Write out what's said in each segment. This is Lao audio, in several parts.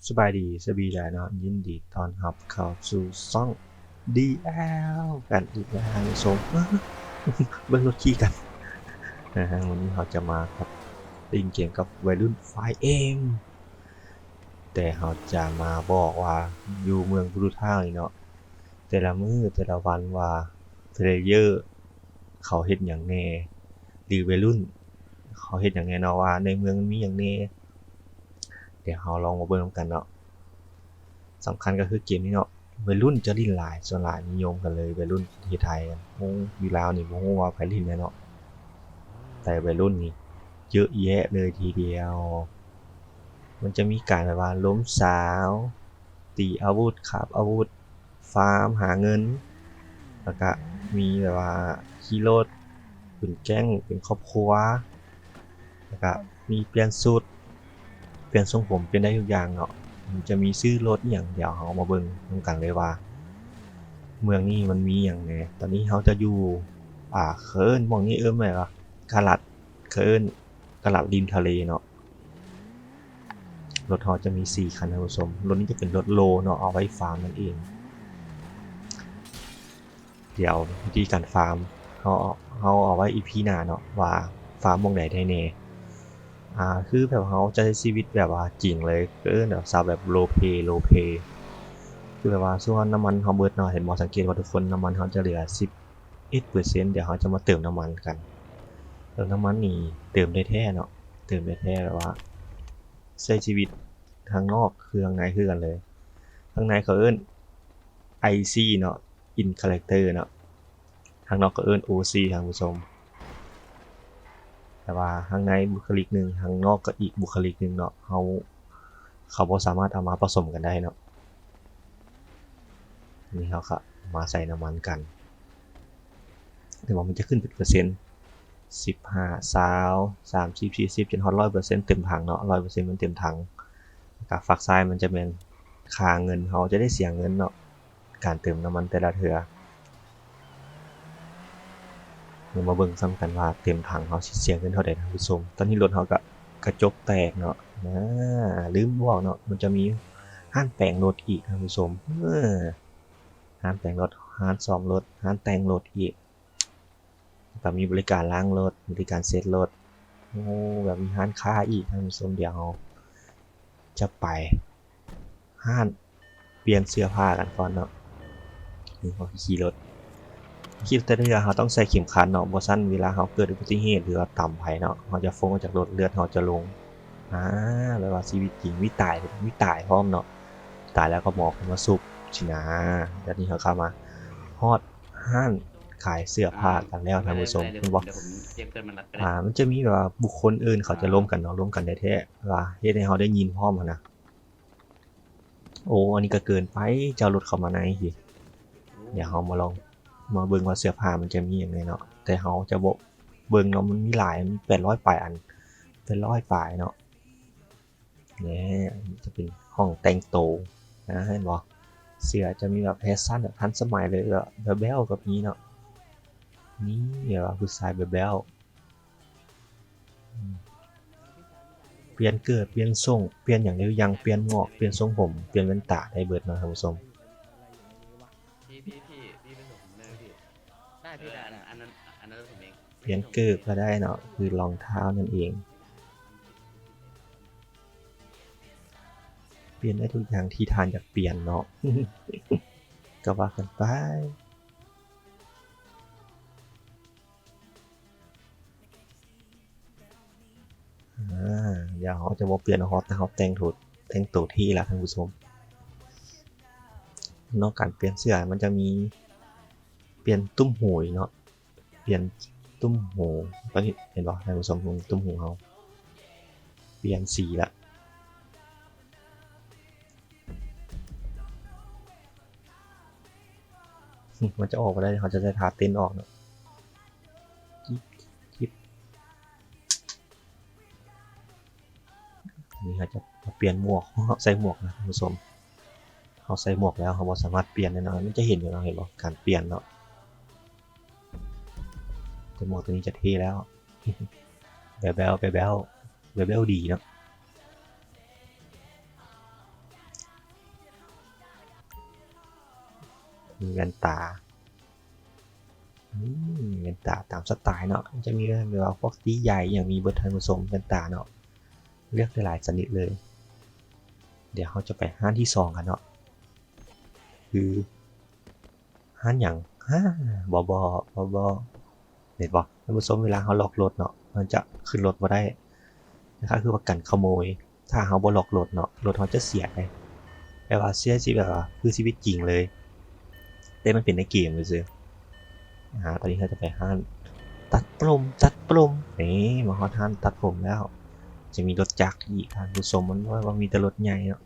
ສະບາຍດີ ສະບາຍດີເນາະ ຍິນດີຕ້ອນຮັບເຂົ້າສູ່ຊ່ອງ ດີແອລ ກັນອີກແລ້ວທ່ານຜູ້ຊົມ. ເບິ່ງລົດຂີ່ກັນ. ອາ ມື້ນີ້ເຮົາຈະມາກັບ ຫຼິ້ນເກມກັບໄວລຸ້ນ ໄຟເອັມ ແຕ່ເຮົາຈະມາບອກວ່າ ຢູ່ເມືອງບຣູທາວນີ້ເນາະ ແຕ່ລະມື້ແຕ່ລະວັນວ່າ ເພລເຢີເຂົາເຮັດຫຍັງແດ່ ຫຼື ໄວລຸ້ນເຂົາເຮັດຫຍັງແດ່ເນາະ ວ່າໃນເມືອງມັນມີຫຍັງແດ່. ດຽວເຮົາລອງມາເບິ່ງນຳກັນເນາະ. ສຳຄັນກໍຄືເກມນີ້ເນາະ ໄວລຸ້ນຈະຫຼິ້ນຫຼາຍ ສ່ວນຫຼາຍນິຍົມກັນເລີຍ ໄວລຸ້ນປະເທດໄທ. ໂອ້ ຢູ່ລາວນີ້ບໍ່ຮູ້ວ່າໃຜຫຼິ້ນແດ່ເນາະ ແຕ່ໄວລຸ້ນນີ້ເຍີະແຍະເລີຍທີດຽວ. ມັນຈະມີການແບບວ່າລົມສາວ ຕີອາວຸດ ຄາບອາວຸດ ຟາມຫາເງິນ ແລ້ວກະມີແບບວ່າຂີ່ລົດ ເປັນແກ້ງ ເປັນຄອບຄົວ ແລ້ວກະມີປ່ຽນຊຸດ ປ່ຽນຊົງຜົມ ປ່ຽນໄດ້ທຸກຢ່າງເນາະ. ມັນຈະມີຊື້ລົດອີ່ຫຍັງ ດຽວເຮົາມາເບິ່ງນຳກັນເລີຍວ່າ ເມືອງນີ້ມັນມີຫຍັງແດ່. ຕອນນີ້ເຮົາຈະຢູ່ ອາ ເຂົາເອີ້ນໝ່ອງນີ້ເອີ້ນວ່າກາລັດ ເຂົາເອີ້ນກາລັດລິມທະເລເນາະ. ລົດເຮົາຈະມີສີ່ຄັນທ່ານຜູ້ຊົມ ລົດນີ້ຈະເປັນລົດໂລເນາະ ເອົາໄວ້ຟາມນັ້ນເອງ. ດຽວວິທີການຟາມ ເຮົາ ເຮົາເອົາໄວ້ອີພີໜ້າເນາະ ວ່າຟາມໝ່ອງໃດໄດ້ແດ່. ອາ ຄືແບບເຮົາໃຊ້ຊີວິດແບບວ່າຈິງເລີຍ ເອີ້ນແບບສັບແບບໂລເພ ໂລເພ ຄືແບບວ່າຊ່ວງນ້ຳມັນເຮົາເບິດເນາະ ເຫັນບໍ່ ສັງເກດວ່າທຸກຄົນ ນ້ຳມັນເຮົາຈະເຫຼືອສິບ ເອັດເປີເຊັນ. ດຽວເຮົາຈະມາເຕີມນ້ຳມັນກັນ. ເຕີມນ້ຳມັນນີ້ເຕີມໄດ້ແທ້ເນາະ ເຕີມໄດ້ແທ້ ແບບວ່າໃຊ້ຊີວິດທາງນອກຄືທາງໃນຄືກັນເລີຍ. ທາງໃນເຂົາເອີ້ນໄອຊີເນາະ ອິນຄາແຣັກເຕີເນາະ ທາງນອກກໍເອີ້ນໂອຊີທ່ານຜູ້ຊົມ. ແຕ່ວ່າທາງໃນບຸກຄະລິກໜຶ່ງ ທາງນອກກໍອີກບຸກຄະລິກໜຶ່ງເນາະ ເຮົາ ເຂົາບໍ່ສາມາດເອົາມາປະສົມກັນໄດ້ເນາະ. ນີ້ເຮົາກະມາໃສ່ນ້ຳມັນກັນ ແຕ່ວ່າມັນຈະຂຶ້ນເປັນເປີເຊັນ ສິບຫ້າ ຊາວ ສາມສິບ ສີ່ສິບ ຈົນຮອດຮ້ອຍເປີເຊັນເຕັມຖັງເນາະ ຮ້ອຍເປີເຊັນມັນເຕັມຖັງ. ກະຟາກຊ້າຍມັນຈະແມ່ນຄ່າເງິນ ເຮົາຈະໄດ້ເສຍເງິນເນາະ ການເຕີມນ້ຳມັນແຕ່ລະເທື່ອ. ດຽວມາເບິ່ງນຳກັນວ່າເຕັມຖັງເຮົາຊິເສຍເງິນເທົ່າໃດທ່ານຜູ້ຊົມ. ຕອນນີ້ລົດເຮົາກະກະຈົກແຕກເນາະ ອາ ລືມບອກເນາະ ມັນຈະມີຮ້ານແປງລົດອີກທ່ານຜູ້ຊົມ ເອີ ຮ້ານແປງລົດ ຮ້ານສ້ອມລົດ ຮ້ານແຕ່ງລົດອີກ ແລ້ວກະມີບໍລິການລ້າງລົດ ບໍລິການເຊັດລົດ. ໂອ້ ແບບມີຮ້ານຄ້າອີກທ່ານຜູ້ຊົມ. ດຽວເຮົາຈະໄປຮ້ານ ປ່ຽນເສື້ອຜ້າກັນກ່ອນເນາະ. ນີ້ເຮົາຂີ່ລົດ ຂີ່ແຕ່ລະເທື່ອເຮົາຕ້ອງໃສ່ເຂັມຂັດເນາະ ບໍ່ຊັ້ນເວລາເຮົາເກີດອຸບັດຕິເຫດ ຫຼືວ່າຕຳໃຜເນາະ ເຮົາຈະຟົ້ງອອກຈາກລົດ ເລືອດເຮົາຈະລົງ. ອາ ແບບວ່າຊີວິດຈິງມີຕາຍ ມີຕາຍພ້ອມເນາະ ຕາຍແລ້ວກໍໝໍເພິ່ນມາຊຸບຊີ້ນາ. ແລ້ວນີ້ເຮົາເຂົ້າມາຮອດຮ້ານຂາຍເສື້ອຜ້າກັນແລ້ວທ່ານຜູ້ຊົມ ເຫັນບໍ່? ອາ ມັນຈະມີແບບວ່າບຸກຄົນອື່ນເຂົາຈະລົມກັນເນາະ ລົມກັນແທ້ໆ ວ່າເຮັດໃຫ້ເຮົາໄດ້ຍິນພ້ອມຫັ້ນນະ. ໂອ້ ອັນນີ້ກໍເກີນໄປ ເຈົ້າລົດເຂົ້າມາໃນພີ້. ດຽວເຮົາມາລອງມາເບິ່ງວ່າເສື້ອຜ້າມັນຈະມີຫຍັງແດ່ເນາະ ແຕ່ເຮົາຈະບໍ່ເບິ່ງເນາະ ມັນມີຫຼາຍ ມີແປດຮ້ອຍປາຍອັນ ແປດຮ້ອຍປາຍເນາະ. ແນ່ ຈະເປັນຫ້ອງແຕ່ງໂຕ ອາ ເຫັນບໍ່? ເສື້ອຈະມີແບບແຟຊັນ ແບບທັນສະໄໝເລີຍ ແບບແບວໆກໍມີເນາະ. ນີ້ແບບວ່າຜູ້ຊາຍແບວໆ ປ່ຽນເກີບ ປ່ຽນຊົງ ປ່ຽນຫຍັງໄດ້ທຸກຢ່າງ ປ່ຽນໝວກ ປ່ຽນຊົງຜົມ ປ່ຽນແວ່ນຕາໄດ້ເບິດເນາະທ່ານຜູ້ຊົມ. ປ່ຽນເກີບກໍໄດ້ເນາະ ຄືລອງເທົ້ານັ້ນເອງ ປ່ຽນໄດ້ທຸກຢ່າງທີ່ທ່ານຢາກປ່ຽນເນາະ ກໍວ່າກັນໄປ. ອາ ດຽວເຮົາຈະບໍ່ປ່ຽນ ເຮົາ ເຮົາແຕ່ງໂຕ ແຕ່ງໂຕເທ່ລະທ່ານຜູ້ຊົມ. ນອກການປ່ຽນເສື້ອ ມັນຈະມີປ່ຽນຕຸ້ມຫູອີກເນາະ ປ່ຽນຕຸ້ມຫູ ຕອນນີ້ເຫັນບໍ່ທ່ານຜູ້ຊົມ ເບິ່ງຕຸ້ມຫູເຮົາປ່ຽນສີລະ. ມັນຈະອອກບໍ່ໄດ້ ເຮົາຈະໃຊ້ທ່າເຕັ້ນອອກເນາະ ຈິບ ຈິບ. ອັນນີ້ເຮົາຈະມາປ່ຽນໝວກ ເຮົາໃສ່ໝວກນະທ່ານຜູ້ຊົມ ເຮົາໃສ່ໝວກແລ້ວ ເຮົາບໍ່ສາມາດປ່ຽນໄດ້ເນາະ ມັນຈະເຫັນຢູ່ເນາະ ເຫັນບໍ່ ການປ່ຽນເນາະ ແຕ່ໝວກໂຕນີ້ຈະເທ່ແລ້ວ ແບວໆ ແບວໆ ແບວໆ ດີເນາະ. ມີແວ່ນຕາ ອືມ ແວ່ນຕາຕາມສະໄຕເນາະ ມັນຈະມີແບບວ່າພວກຕີໃຫຍ່ອີ່ຫຍັງມີເບິດ ທ່ານຜູ້ຊົມ ແວ່ນຕາເນາະ ເລືອກໄດ້ຫຼາຍຊະນິດເລີຍ. ດຽວເຮົາຈະໄປຮ້ານທີສອງກັນເນາະ ຄືຮ້ານຫຍັງ? ຮາ ບໍ່ ບໍ່ ບໍ່ ບໍ່ ເຫັນບໍ່ທ່ານຜູ້ຊົມ? ເວລາເຮົາລັອກລົດເນາະ ມັນຈະຂຶ້ນລົດບໍ່ໄດ້ ຄ້າຍໆຄືວ່າກັນຂະໂມຍ. ຖ້າເຮົາບໍ່ລັອກລົດເນາະ ລົດເຮົາຈະເສຍໄດ໋ ແບບວ່າເສຍຊິ ແບບວ່າຄືຊີວິດຈິງເລີຍ ແຕ່ມັນເປັນໃນເກມຊື່ໆ. ອາ ຕອນນີ້ເຮົາຈະໄປຮ້ານຕັດຜົມ ຕັດຜົມ ນີ້ ມາຮອດຮ້ານຕັດຜົມແລ້ວ ຈະມີລົດຈັກອີກ ທ່ານຜູ້ຊົມ ມັນບໍ່ວ່າມີແຕ່ລົດໃຫຍ່ເນາະ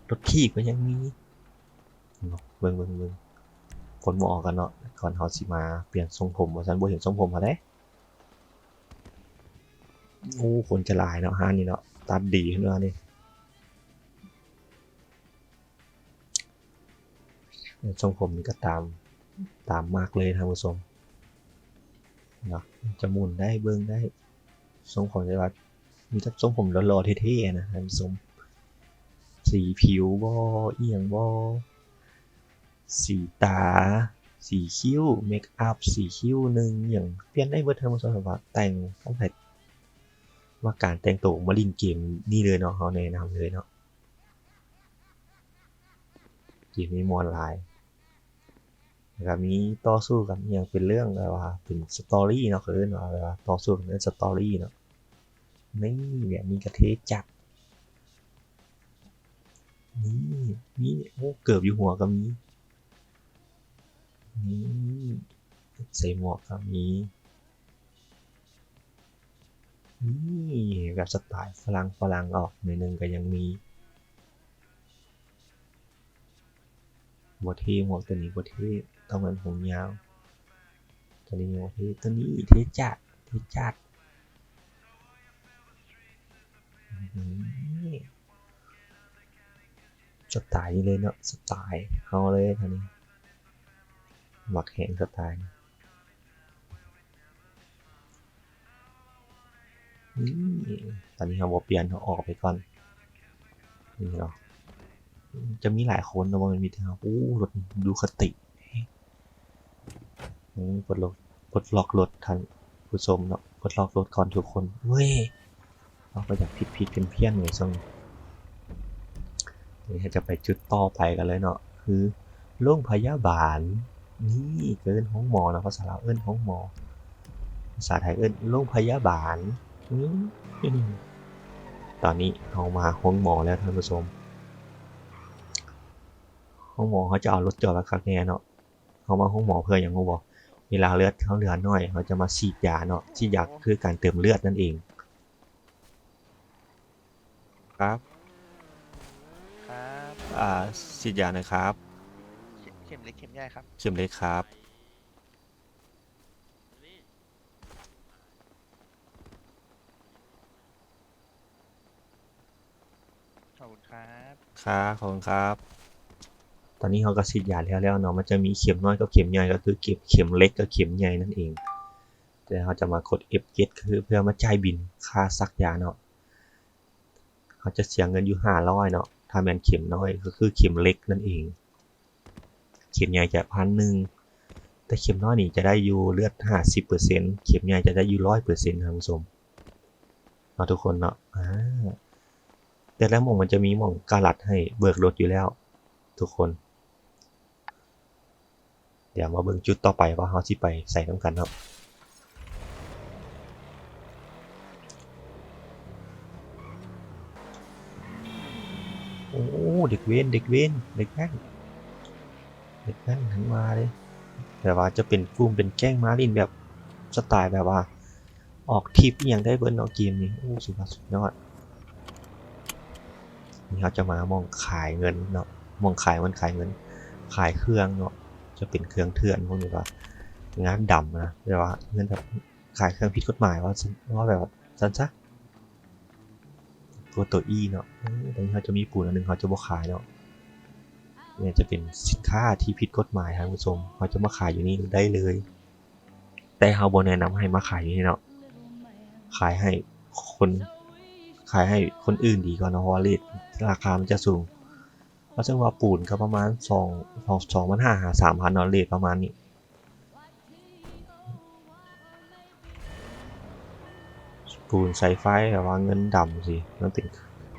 ລົດຖີບກໍຍັງມີ. ເບິ່ງ ເບິ່ງ ເບິ່ງ ຄົນບໍ່ອອກກັນເນາະ ກ່ອນເຮົາຊິມາປ່ຽນຊົງຜົມວ່າຊັ້ນ ບໍ່ເຫັນຊົງຜົມເຮົາເດ້. ໂອ້ ຄົນຈະຫຼາຍເນາະ ຮ້ານນີ້ເນາະ ຕັດດີເນາະນີ້. ຊົງຜົມນີ້ກໍຕາມ ຕາມມາກເລີຍທ່ານຜູ້ຊົມເນາະ ຈະໝູນໄດ້ ເບິ່ງໄດ້ ຊົງຜົມ ແຕ່ວ່າມີແຕ່ຊົງຜົມຫຼໍ່ໆເທ່ໆນະທ່ານຜູ້ຊົມ. ສີຜິວບໍ ອີ່ຫຍັງບໍ ສີຕາ ສີຄິ້ວ ເມກອັບ ສີຄິ້ວໜຶ່ງ ອີ່ຫຍັງປ່ຽນໄດ້ເບິດ ທ່ານຜູ້ຊົມ. ແບບວ່າແຕ່ງ ຄັນໃຜມັກການແຕ່ງໂຕມາຫຼິ້ນເກມນີ້ເລີຍເນາະ ເຮົາແນະນຳເລີຍເນາະ ເກມນີ້ມ່ວນຫຼາຍ. ແລ້ວກໍມີຕໍ່ສູ້ກັນອີ່ຫຍັງ ເປັນເລື່ອງແບບວ່າເປັນສະຕໍຣີເນາະ ເຂົາເອີ້ນວ່າແບບວ່າຕໍ່ສູ້ກັນເປັນສະຕໍຣີເນາະ. ນີ້ ແບບນີ້ກໍເທ່ຈັດ ນີ້ ນີ້ ໂອ້ ເກີບຢູ່ຫົວກໍມີ ນີ້ ໃສ່ໝວກກໍມີ ນີ້ ແບບສະໄຕຝຣັ່ງ ຝຣັ່ງອອກໜ້ອຍໜຶ່ງກໍຍັງມີ. ບໍ່ເທ່ ໝວກຕົວນີ້ບໍ່ເທ່ ຕ້ອງແມ່ນຜົມຍາວ ຕົວນີ້ບໍ່ເທ່ ຕົວນີ້ເທ່ຈັດ ເທ່ຈັດ. ນີ້ ສະໄຕເລີຍເນາະ ສະໄຕເຮົາເລີຍ ຕົວນີ້ມັກແຮງ ສະໄຕນີ້. ນີ້ ຕອນນີ້ເຮົາບໍ່ປ່ຽນ ເຮົາອອກໄປກ່ອນ ນີ້ເນາະ ຈະມີຫຼາຍຄົນເນາະ ບໍ່ແມ່ນມີແຕ່ເຮົາ. ໂອ້ ລົດດູຄາຕິ ນີ້ ປົດລັອກ ປົດລັອກລົດ ທ່ານຜູ້ຊົມເນາະ ປົດລັອກລົດກ່ອນທຸກຄົນ ເວີຍ. ເຮົາກໍຢາກຜິດໆພຽນໆໄວ້ຊ່ຳ ນີ້ເຮົາຈະໄປຈຸດຕໍ່ໄປກັນເລີຍເນາະ ຄືໂຮງພະຍາບານ ນີ້ ເອີ້ນໂຮງໝໍເນາະ ພາສາລາວເອີ້ນໂຮງໝໍ ພາສາໄທເອີ້ນໂຮງພະຍາບານ. ອືມ ຕອນນີ້ເຮົາມາໂຮງໝໍແລ້ວທ່ານຜູ້ຊົມ ໂຮງໝໍເຮົາຈະເອົາລົດຈອດໄວ້ຄັກແນ່ເນາະ. ເຮົາມາໂຮງໝໍເພື່ອຫຍັງຮູ້ບໍ່? ເວລາເລືອດເຮົາເຫຼືອໜ້ອຍ ເຮົາຈະມາສີດຢາເນາະ ສີດຢາຄືການເຕີມເລືອດນັ້ນເອງ. ຄັບ ຄັບ ອ່າ ສີດຢາໜ້ອຍຄັບ. ເຂັມ ເຂັມເລັກ ເຂັມໃຫຍ່ຄັບ? ເຂັມເລັກຄັບ. ຂອບຄຸນຄັບ. ຄັບ ຂອບຄຸນຄັບ. ຕອນນີ້ເຮົາກໍສີດຢາແລ້ວແລ້ວເນາະ ມັນຈະມີເຂັມນ້ອຍກັບເຂັມໃຫຍ່ ກໍຄືເຂັມ ເຂັມເລັກກັບເຂັມໃຫຍ່ນັ້ນເອງ. ແຕ່ເຮົາຈະມາກົດເອັຟເຈັດ ກໍຄືເພື່ອມາຈ່າຍບິນຄ່າສັກຢາເນາະ. ເຮົາຈະເສຍເງິນຢູ່ຫ້າຮ້ອຍເນາະ ຖ້າແມ່ນເຂັມນ້ອຍ ກໍຄືເຂັມເລັກນັ້ນເອງ. ເຂັມໃຫຍ່ຈະພັນໜຶ່ງ ແຕ່ເຂັມນ້ອຍນີ້ຈະໄດ້ຢູ່ເລືອດຫ້າສິບເປີເຊັນ ເຂັມໃຫຍ່ຈະໄດ້ຢູ່ຮ້ອຍເປີເຊັນ ທ່ານຜູ້ຊົມເນາະ ທຸກຄົນເນາະ. ອາ ແຕ່ລະໝ່ອງມັນຈະມີໝ່ອງກາລັດໃຫ້ເບີກລົດຢູ່ແລ້ວ ທຸກຄົນ. ດຽວມາເບິ່ງຈຸດຕໍ່ໄປວ່າເຮົາຊິໄປໃສນຳກັນເນາະ. ໂອ້ ເດັກເວນ ເດັກເວນ ເດັກແວ້ນ ເດັກແວ້ນທັງວ່າເດ້. ແບບວ່າຈະເປັນກຸ່ມເປັນແກ້ງມາຫຼິ້ນແບບສະໄຕແບບວ່າ ອອກທຣິບອີ່ຫຍັງໄດ້ເບິດເນາະເກມນີ້. ໂອ້ ສຸດຍອດ ສຸດຍອດ. ນີ້ເຮົາຈະມາໝ່ອງຂາຍເງິນເນາະ ໝ່ອງຂາຍ ມັນຂາຍເງິນ ຂາຍເຄື່ອງເນາະ. ຈະເປັນເຄື່ອງເຖື່ອນພວກນີ້ ວ່າງານດຳນະ ແບບວ່າເງິນແບບຂາຍເຄື່ອງຜິດກົດໝາຍ ວ່າຊັ້ນ ເວົ້າແບບວ່າຊັ້ນຊະ. ຕົວ ຕົວ E ເນາະ. ເອີ ຕອນນີ້ເຮົາຈະມີປູນອັນໜຶ່ງ ເຮົາຈະບໍ່ຂາຍເນາະ. ນີ້ຈະເປັນສິນຄ້າທີ່ຜິດກົດໝາຍ ທ່ານຜູ້ຊົມ ເຮົາຈະມາຂາຍຢູ່ນີ້ໄດ້ເລີຍ. ແຕ່ເຮົາບໍ່ແນະນຳໃຫ້ມາຂາຍຢູ່ນີ້ເນາະ ຂາຍໃຫ້ຄົນ ຂາຍໃຫ້ຄົນອື່ນດີກວ່າເນາະ ເພາະວ່າເຣດ ລາຄາມັນຈະສູງ. ເອົາເຊິ່ງວ່າປູນກໍປະມານສອງ ສອງ ສອງພັນຫ້າຫາສາມພັນເນາະ ເຣດປະມານນີ້. ປູນໃສ່ໄຟ ແບບວ່າເງິນດຳຊີ້ ມັນເປັນ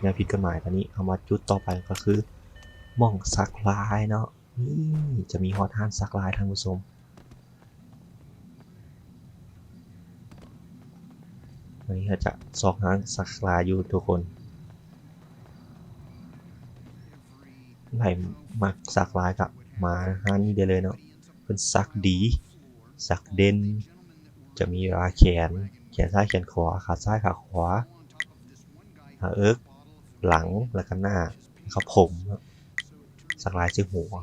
ແນວຜິດກົດໝາຍ. ຕອນນີ້ເຮົາມາຈຸດຕໍ່ໄປກໍຄືໝ່ອງສັກລາຍເນາະ. ນີ້ຈະມີຮອດຮ້ານສັກລາຍ ທ່ານຜູ້ຊົມ. ວັນນີ້ເຮົາຈະຊອກຮ້ານສັກລາຍຢູ່ທຸກຄົນ. ໃຜມັກສັກລາຍກໍມາຮ້ານນີ້ໄດ້ເລີຍເນາະ. ເພິ່ນສັກດີ ສັກເດັ່ນ ຈະມີແບບວ່າແຂນ ແຂນຊ້າຍແຂນຂວາ ຂາຊ້າຍຂາຂວາ ໜ້າເອິກ ຫຼັງ ແລ້ວກໍໜ້າ ແລ້ວກໍຜົມເນາະ. ສັກລາຍໃສ່ຫົວ.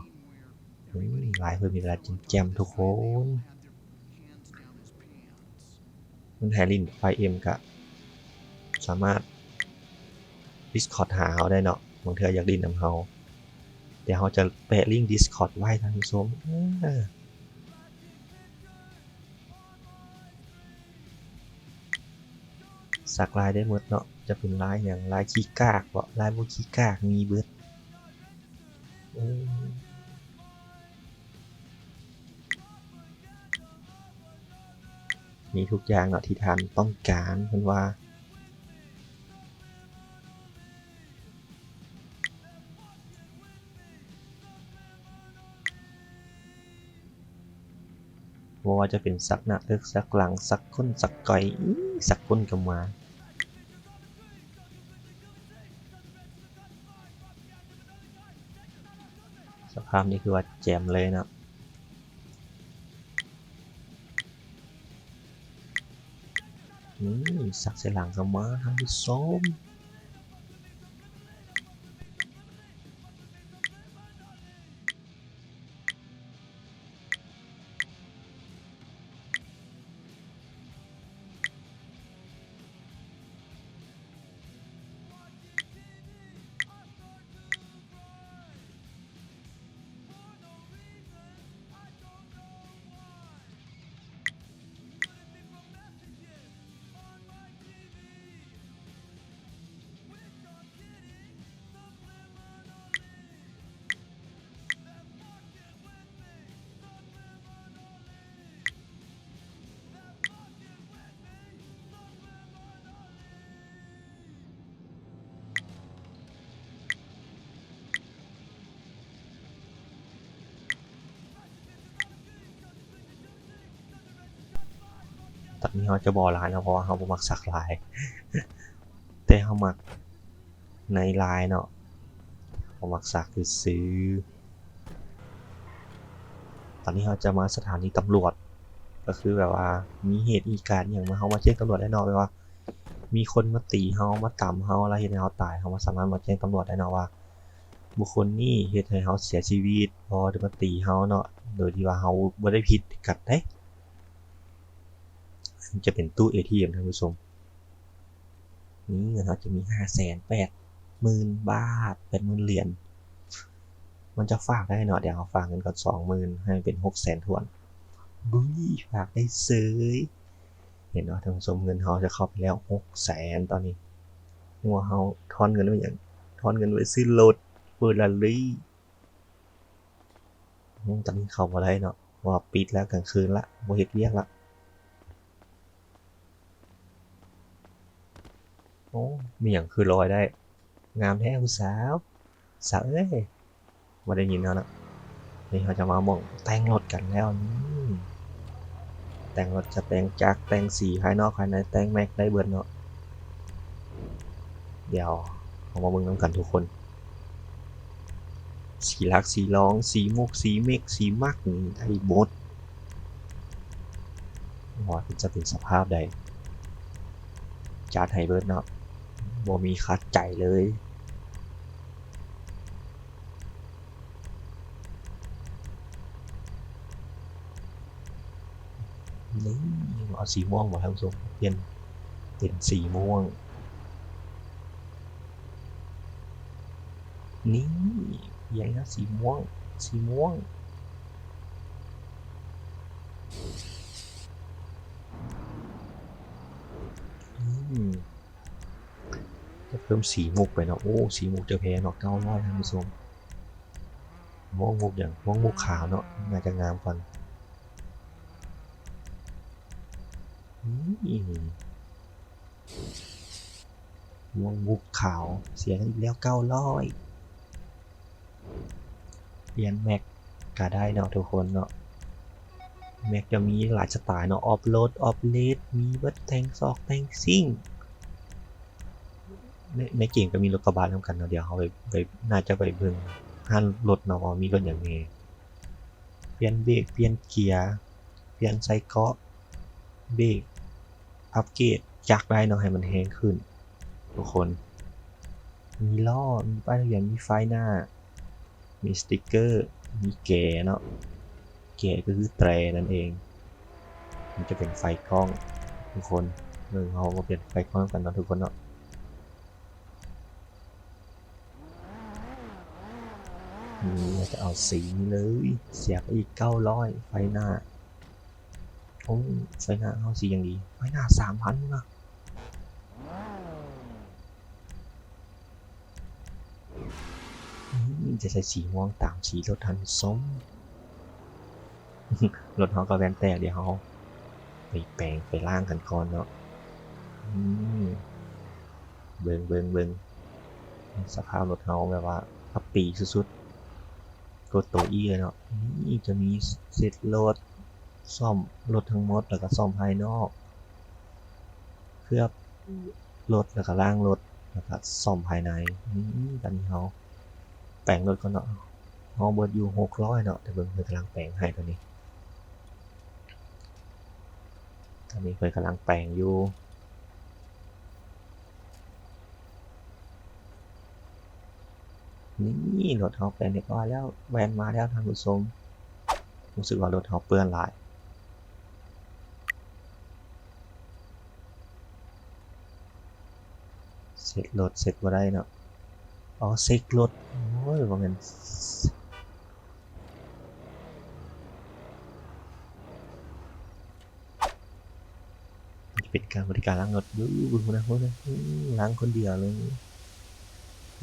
ອືມ ລາຍເພິ່ນມີແຕ່ລາຍແຈ່ມໆ ທຸກຄົນ. ມັນໃຫ້ຫຼິ້ນໄຟເອັມກະສາມາດ Discord ຫາເຮົາໄດ້ເນາະ. ບາງເທື່ອຢາກຫຼິ້ນນຳເຮົາ ດຽວເຮົາຈະແປະລິ້ງ Discord ໄວ້ ທ່ານຜູ້ຊົມ. ເອີ ສັກລາຍໄດ້ໝົດເນາະ. ຈະເປັນລາຍຫຍັງ ລາຍຂີ້ກາກເບາະ ລາຍບໍ່ຂີ້ກາກ ມີເບິດ. ໂອ້ ມີທຸກຢ່າງເນາະທີ່ທ່ານຕ້ອງການ ເພິ່ນວ່າ. ບໍ່ວ່າຈະເປັນສັກໜ້າເອິກ ສັກຫຼັງ ສັກກົ້ນ ສັກກ້ອຍ ອີ ສັກກົ້ນກໍມາ. ສະພາບນີ້ຄືວ່າແຈ່ມເລີຍເນາະ. ອືມ ສັກໃສ່ຫຼັງກໍມາ ທ່ານຜູ້ຊົມ. ຕອນນີ້ເຮົາຈະບໍ່ລາຍເນາະ ເພາະວ່າເຮົາບໍ່ມັກສັກລາຍ ແຕ່ເຮົາມັກໃນລາຍເນາະ ເຮົາມັກສັກຊື່ໆ. ຕອນນີ້ເຮົາຈະມາສະຖານີຕຳຫຼວດ ກໍຄືແບບວ່າມີເຫດມີການອີ່ຫຍັງມາ ເຮົາມາແຈ້ງຕຳຫຼວດໄດ້ເນາະ ແບບວ່າມີຄົນມາຕີເຮົາ ມາຕຳເຮົາ ແລ້ວເຮັດໃຫ້ເຮົາຕາຍ ເຮົາມາສາມາດມາແຈ້ງຕຳຫຼວດໄດ້ເນາະວ່າ ບຸກຄົນນີ້ເຮັດໃຫ້ເຮົາເສຍຊີວິດ ບໍ່ໄດ້ມາຕີເຮົາເນາະ ໂດຍທີ່ວ່າເຮົາບໍ່ໄດ້ຜິດກັນເດ້. ຈະເປັນຕູ້ເອທີເອັມ ທ່ານຜູ້ຊົມ. ນີ້ເງິນເຮົາຈະມີຫ້າແສນແປດໝື່ນບາດ ແປດໝື່ນຫຼຽນ ມັນຈະຝາກໄດ້ເນາະ. ດຽວເຮົາຝາກເງິນກ່ອນສອງໝື່ນ ໃຫ້ເປັນຫົກແສນຖ້ວນ. ບຸ້ຍ ຝາກໄດ້ເສີຍ. ເຫັນບໍ່ທ່ານຜູ້ຊົມ ເງິນເຮົາຈະເຂົ້າໄປແລ້ວຫົກແສນຕອນນີ້. ວ່າເຮົາຖອນເງິນໄວ້ຫຍັງ? ຖອນເງິນໄວ້ຊື້ລົດເຟີຣາຣີ. ອືມ ຕອນນີ້ເຂົ້າບໍ່ໄດ້ເນາະ ເພາະວ່າປິດແລ້ວ ກາງຄືນລະ ບໍ່ເຮັດວຽກລະ. ໂອ້ ມີຫຍັງຄືລອຍໄດ້ ງາມແທ້ຜູ້ສາວ. ສາວເອີຍ ບໍ່ໄດ້ຍິນເຮົາເນາະ. ນີ້ເຮົາຈະມາໝ່ອງແຕ່ງລົດກັນແລ້ວ. ນີ້ແຕ່ງລົດ ຈະແຕ່ງຈັກ ແຕ່ງສີ ພາຍນອກພາຍໃນ ແຕ່ງແມັກໄດ້ເບິດເນາະ. ດຽວເຮົາມາເບິ່ງນຳກັນທຸກຄົນ. ສີຫຼັກ ສີລອງ ສີມຸກ ສີເມັກ ສີມັກ ນີ້ໄດ້ໝົດ. ວ່າເປັນ ຈະເປັນສະພາບໃດ ຈັດໃຫ້ເບິດເນາະ ບໍ່ມີຂັດໃຈເລີຍ. ນີ້ ເອົາສີມ່ວງບໍ່ ທ່ານຜູ້ຊົມ ປ່ຽນເປັນສີມ່ວງ. ນີ້ ປ່ຽນແລ້ວ ສີມ່ວງ ສີມ່ວງ. ອືມ ຈະເພີ່ມສີມຸກໄປເນາະ. ໂອ້ ສີມຸກຈະແພງເນາະ ເກົ້າຮ້ອຍ ທ່ານຜູ້ຊົມ. ມ່ວງມຸກຫຍັງ? ມ່ວງມຸກຂາວເນາະ ໜ້າຈະງາມກ່ອນ. ນີ້ ມ່ວງມຸກຂາວ ເສຍເງິນອີກແລ້ວເກົ້າຮ້ອຍ. ປ່ຽນແມັກກະໄດ້ເນາະທຸກຄົນເນາະ. ແມັກຈະມີຫຼາຍສະໄຕເນາະ ອອບໂຣດ ອອບເລດ ມີເບິດ ແຕ່ງຊອກແຕ່ງຊິ້ງ. ໃນ ໃນເກມກໍມີລົດກະບະນຳກັນເນາະ. ດຽວເຮົາໄປ ໄປ ໜ້າຈະໄປເບິ່ງຮ້ານລົດເນາະ ວ່າມີລົດຫຍັງແດ່. ປ່ຽນເບກ ປ່ຽນເກຍ ປ່ຽນໄສ້ເກາະ ເບກ ອັບເກຣດຈັກໄດ້ເນາະ ໃຫ້ມັນແຮງຂຶ້ນທຸກຄົນ. ມີລໍ້ ມີປ້າຍທະບຽນ ມີໄຟໜ້າ ມີສະຕິກເກີ ມີແກເນາະ ແກກໍຄືແຕນັ້ນເອງ. ມັນຈະເປັນໄຟກ້ອງທຸກຄົນ. ເບິ່ງ ເຮົາມາປ່ຽນໄຟກ້ອງນຳກັນເນາະທຸກຄົນເນາະ. ນີ້ ເຮົາຈະເອົາສີນີ້ເລີຍ ເສຍໄປອີກເກົ້າຮ້ອຍ. ໄຟໜ້າ ໂອ້ ໄຟໜ້າເຮົາສີຫຍັງດີ? ໄຟໜ້າສາມພັນພຸ້ນນະ. ນີ້ ຈະໃສ່ສີມ່ວງຕາມສີລົດຫັ້ນຊົມ. ລົດເຮົາກໍແວ່ນແຕກ ດຽວເຮົາໄປແປງໄປລ້າງກັນກ່ອນເນາະ. ອືມ ເບິ່ງ ເບິ່ງ ເບິ່ງ ສະພາບລົດເຮົາແບບວ່າອັບປີສຸດໆ ກົດໂຕອີເລີຍເນາະ. ນີ້ຈະມີເຊັດລົດ ສ້ອມລົດທັງໝົດ ແລ້ວກໍສ້ອມພາຍນອກ ເຄືອບລົດ ແລ້ວກໍລ້າງລົດ ແລ້ວກໍສ້ອມພາຍໃນ. ນີ້ຕອນນີ້ເຮົາແປງລົດກ່ອນເນາະ. ເຮົາເບິດຢູ່ຫົກຮ້ອຍເນາະ ແຕ່ເບິ່ງເພິ່ນກຳລັງແປງໃຫ້ຕອນນີ້. ຕອນນີ້ເພິ່ນກຳລັງແປງຢູ່. ນີ້ ລົດເຮົາແປງຮຽບຮ້ອຍແລ້ວ ແວ່ນມາແລ້ວທ່ານຜູ້ຊົມ. ຮູ້ສຶກວ່າລົດເຮົາເປື້ອນຫຼາຍ. ເຊັດລົດເຊັດບໍ່ໄດ້ເນາະ. ອໍ ເຊັກລົດ ໂອ້ຍ ບໍ່ແມ່ນ ຈະເປັນການບໍລິການລ້າງລົດຢູ່. ເບິ່ງພຸ້ນນະ ພຸ້ນນະ ລ້າງຄົນດຽວເລີຍ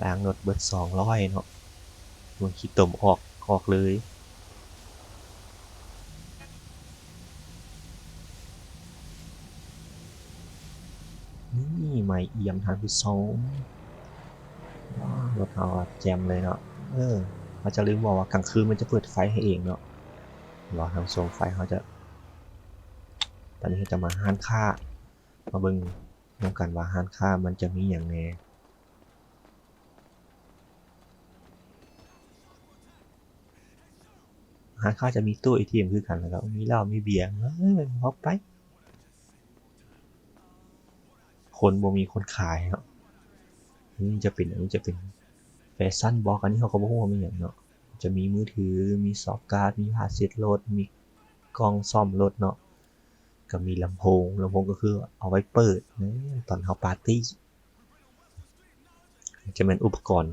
ລ້າງລົດເບິດສອງຮ້ອຍເນາະ. ເບິ່ງຂີ້ຕົມອອກ ອອກເລີຍ. ນີ້ ໄມ້ອຽມທ່ານຜູ້ຊົມ. ວ້າວ ລົດເຮົາແຈ່ມເລີຍເນາະ. ເອີ ເຮົາຈະລືມບອກວ່າກາງຄືນມັນຈະເປີດໄຟໃຫ້ເອງເນາະ. ເຫັນບໍ່ທ່ານຜູ້ຊົມ ໄຟເຮົາຈະ ຕອນນີ້ເຮົາຈະມາຮ້ານຄ້າ ມາເບິ່ງນຳກັນວ່າຮ້ານຄ້າມັນຈະມີຫຍັງແດ່. ຮ້ານຄ້າຈະມີຕູ້ເອທີເອັມຄືກັນ ແລ້ວກໍມີເຫຼົ້າມີເບຍ ເອີ ເວົ້າໄປ. ຄົນບໍ່ມີຄົນຂາຍເນາະ. ອັນນີ້ຈະເປັນ ອັນນີ້ຈະເປັນແຟຊັນບລັອກ ອັນນີ້ເຮົາກໍບໍ່ຮູ້ວ່າແມ່ນຫຍັງເນາະ. ຈະມີມືຖື ມີຊອບກາດ ມີຜ້າເຊັດລົດ ມີກ່ອງສ້ອມລົດເນາະ ກໍມີລຳໂພງ ລຳໂພງກໍຄືເອົາໄວ້ເປີດ ແມ່ນຕອນເຮົາປາຕີ້. ຈະແມ່ນອຸປະກອນ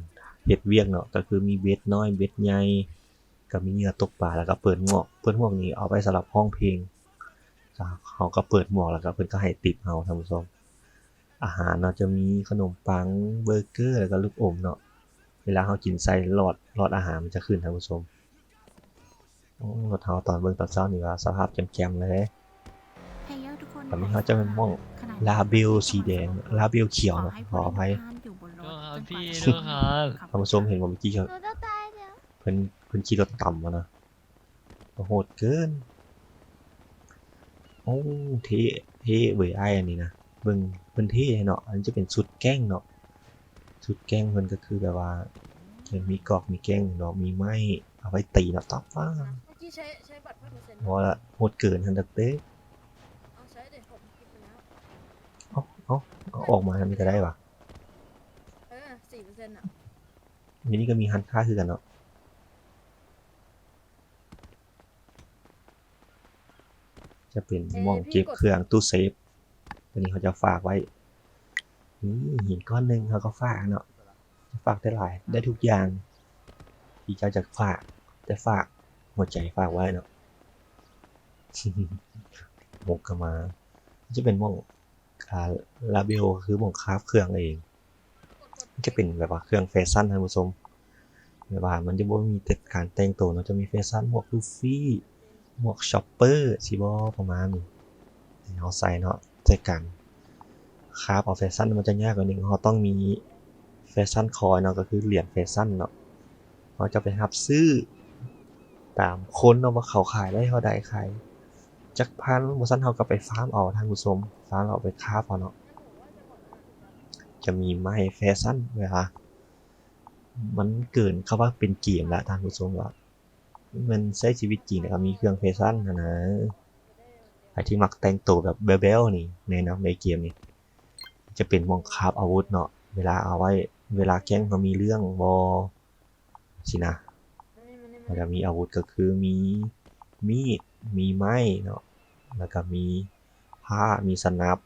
ເຮັດວຽກເນາະ ກໍຄືມີເບັດນ້ອຍ ເບັດໃຫຍ່ ກໍມີເຫຍື່ອຕົກປາ ແລ້ວກໍເປີດໝວກ. ເປີດໝວກນີ້ເອົາໄວ້ສຳລັບຮ້ອງເພງ. ເຮົາກໍເປີດໝວກ ແລ້ວກໍເພິ່ນກໍໃຫ້ຕິບເຮົາ ທ່ານຜູ້ຊົມ. ອາຫານເນາະ ຈະມີຂະໜົມປັງ ເບີເກີ ແລ້ວກໍລູກອົມເນາະ. ເວລາເຮົາກິນໃສ່ຫຼອດ ຫຼອດອາຫານມັນຈະຂຶ້ນ ທ່ານຜູ້ຊົມ. ໂອ້ ລົດເຮົາຕອນເບິ່ງຕອນເຊົ້ານີ້ວ່າສະພາບແຈ່ມໆເລີຍ. ຕອນນີ້ເຮົາຈະແມ່ນມ່ອງລາເບວສີແດງ ລາເບວຂຽວເນາະ ຂໍອະໄພ. ໂທດຄັບ ທ່ານຜູ້ຊົມເຫັນບໍ່ເມື່ອກີ້ ເພິ່ນ ເພິ່ນຂີ່ລົດຕຳຫັ້ນນະ ໂຫດເກີນ. ໂອ້ ເທ່ ເທ່ເວີຍ ອ້າຍ ອັນນີ້ນະ ເບິ່ງເພິ່ນເທ່ເນາະ. ອັນນີ້ຈະເປັນຊຸດແກ້ງເນາະ. ຊຸດແກ້ງເພິ່ນກໍຄືແບບວ່າ ເຫັນມີກອກມີແກ້ງເນາະ ມີໄມ້ເອົາໄວ້ຕີເນາະ. ຕາຟ້າ ເມື່ອກີ້ໃຊ້ ໃຊ້ບັດເທົ່າເປີເຊັນ ບໍ່ລະ ໂຫດເກີນຫັ້ນດອກເດ້. ເອົາໃຊ້ເດ້ ເອົາ ເອົາ ເອົາອອກມາທາງນີ້ກໍໄດ້ຫວາ. ເອີ ສີ່ເປີເຊັນນະ. ຢູ່ນີ້ກໍມີຮ້ານຄ້າຄືກັນເນາະ. ຈະເປັນໝ່ອງເກັບເຄື່ອງ ຕູ້ເຊຟ. ຕົວນີ້ເຮົາຈະຝາກໄວ້. ນີ້ ຫີນກ້ອນໜຶ່ງເຮົາກໍຝາກເນາະ. ຈະຝາກໄດ້ຫຼາຍ ໄດ້ທຸກຢ່າງທີ່ເຈົ້າຈະຝາກ, ແຕ່ຝາກຫົວໃຈຝາກໄວ້ເນາະ. ໝົກກະມາ ຈະເປັນໝ່ອງ ອ່າ ລາເບວ ຄືໝ່ອງຄາບເຄື່ອງເອງ. ຈະເປັນແບບວ່າເຄື່ອງແຟຊັນ ທ່ານຜູ້ຊົມ. ແບບວ່າມັນຈະບໍ່ມີແຕ່ການແຕ່ງໂຕເນາະ ຈະມີແຟຊັນໝວກລູຟີ້ ໝວກຊັອບເປີ ຊິບໍ່ ປະມານນີ້ ທີ່ເຮົາໃສ່ເນາະ ໃສ່ການຄາບເອົາແຟຊັນ ມັນຈະຍາກໜ້ອຍໜຶ່ງ ເຮົາຕ້ອງມີແຟຊັນຄອຍເນາະ ກໍຄືຫຼຽນແຟຊັນເນາະ ເຮົາຈະໄປຮັບຊື້ຕາມຄົນເນາະ ວ່າເຂົາຂາຍໄດ້ເທົ່າໃດ ຂາຍຈັກພັນ ບໍ່ຊັ້ນເຮົາກໍໄປຟາມເອົາທ່ານຜູ້ຊົມ ຟາມເອົາໄປຄາບເອົາເນາະ ຈະມີໄມ້ແຟຊັນ ເວລາ ມັນເກີນຄຳວ່າເປັນເກມລະທ່ານຜູ້ຊົມ ວ່າແມ່ນໃຊ້ຊີວິດຈິງ ແລ້ວກໍມີເຄື່ອງແຟຊັນຫັ້ນນະ ໃຜທີ່ມັກແຕ່ງໂຕແບບແບວໆນີ້ ແນະນຳເລີຍເກມນີ້ ຈະເປັນໝ່ອງຄາບອາວຸດເນາະ ເວລາເອົາໄວ້ ເວລາແກ້ງເຮົາມີເລື່ອງບໍ່ ຊີ້ນະ ແລ້ວກໍມີອາວຸດກໍຄືມີມີດ ມີໄມ້ເນາະ ແລ້ວກໍມີພ້າ ມີສະໜັບ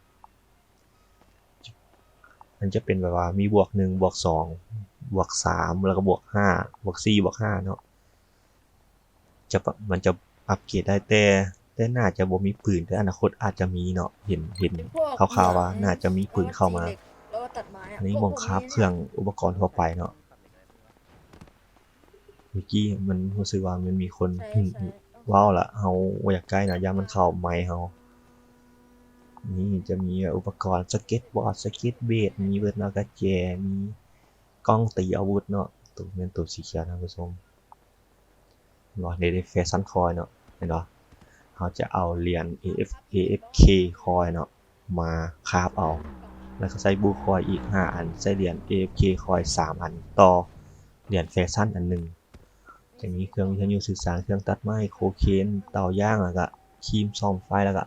ມັນຈະເປັນແບບວ່າມີບວກໜຶ່ງ ບວກສອງ ບວກສາມ ແລ້ວກໍບວກຫ້າ ບວກສີ່ ບວກຫ້າເນາະ ຈະປະ ມັນຈະອັບເກຣດໄດ້ ແຕ່ ແຕ່ໜ້າຈະບໍ່ມີປືນ ແຕ່ອະນາຄົດອາດຈະມີເນາະ ເຫັນ ເຫັນຄ່າວໆວ່າໜ້າຈະມີປືນເຂົ້າມາ. ອັນນີ້ໝ່ອງຄາບເຄື່ອງອຸປະກອນທົ່ວໄປເນາະ. ເມື່ອກີ້ມັນຮູ້ສຶກວ່າມັນມີຄົນ ໃຊ່ ເວົ້າລະ ເຮົາບໍ່ຢາກໃກ້ນະ ຢ້ານມັນເຂົ້າໄມເຮົາ. ນີ້ຈະມີອຸປະກອນສະເກັດບອດ ສະເກັດເບດ ມີເບິດເນາະ ກະແຈ ມີກ້ອງຕີອາວຸດເນາະ. ໂຕແມ່ນໂຕສີຂຽວທ່ານຜູ້ຊົມ ເນາະ ເດ ເດ ແຟຊັນຄອຍເນາະ ເຫັນບໍ່? ເຮົາຈະເອົາຫຼຽນເອເອັຟ ເອເອັຟເຄຄອຍເນາະ ມາຄາບເອົາ ແລ້ວກໍໃສ່ບູຄອຍອີກຫ້າອັນ ໃສ່ຫຼຽນເອເອັຟເຄຄອຍສາມອັນ ຕໍ່ຫຼຽນແຟຊັນອັນໜຶ່ງ. ຈະມີເຄື່ອງວິທະຍຸສື່ສານ ເຄື່ອງຕັດໄມ້ ໂຄເຄນ ເຕົາຍ່າງ ແລ້ວກໍຄີມສ່ອງໄຟ ແລ້ວກໍ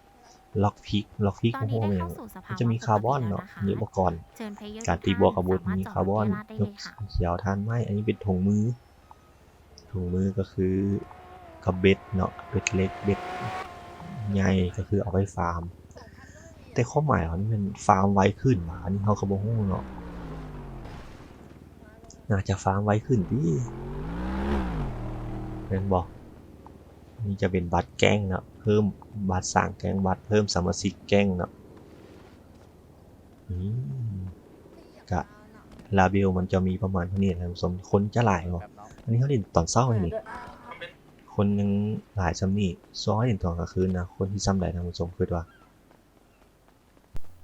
ລັອກພິກ ລັອກພິກ ໂອ້ໂຫ ແມ່ນຫຍັງ? ມັນຈະມີຄາບອນເນາະ ມີອຸປະກອນການຕີບວກອາວຸດ ມີຄາບອນ ເຂຽວ ຖ່ານໄມ້. ອັນນີ້ເປັນຖົງມື ຖົງມືກໍຄືກັບເບັດເນາະ ເບັດເຫຼັກ ເບັດໃຫຍ່ ກໍຄືເອົາໄວ້ຟາມ. ແຕ່ຄວາມໝາຍຂອງມັນແມ່ນຟາມໄວຂຶ້ນຫວາ? ອັນນີ້ເຮົາກໍບໍ່ຮູ້ເນາະ ໜ້າຈະຟາມໄວຂຶ້ນຕິ ແມ່ນບໍ່? ນີ້ຈະເປັນບັດແກ້ງເນາະ ເພີ່ມບັດສ້າງແກ້ງ ບັດເພີ່ມສະມາຊິກແກ້ງເນາະ. ອືມ ກະລາເວວມັນຈະມີປະມານເທົ່ານີ້ແຫຼະທ່ານຜູ້ຊົມ. ຄົນຈະຫຼາຍບໍ່? ອັນນີ້ເຮົາຫຼິ້ນຕອນເຊົ້ານີ້ ຄົນຍັງຫຼາຍສ່ຳນີ້. ສ່ວນເຮົາຫຼິ້ນຕອນກາງຄືນນະ ຄົນຊິສ່ຳໃດທ່ານຜູ້ຊົມຄິດວ່າ?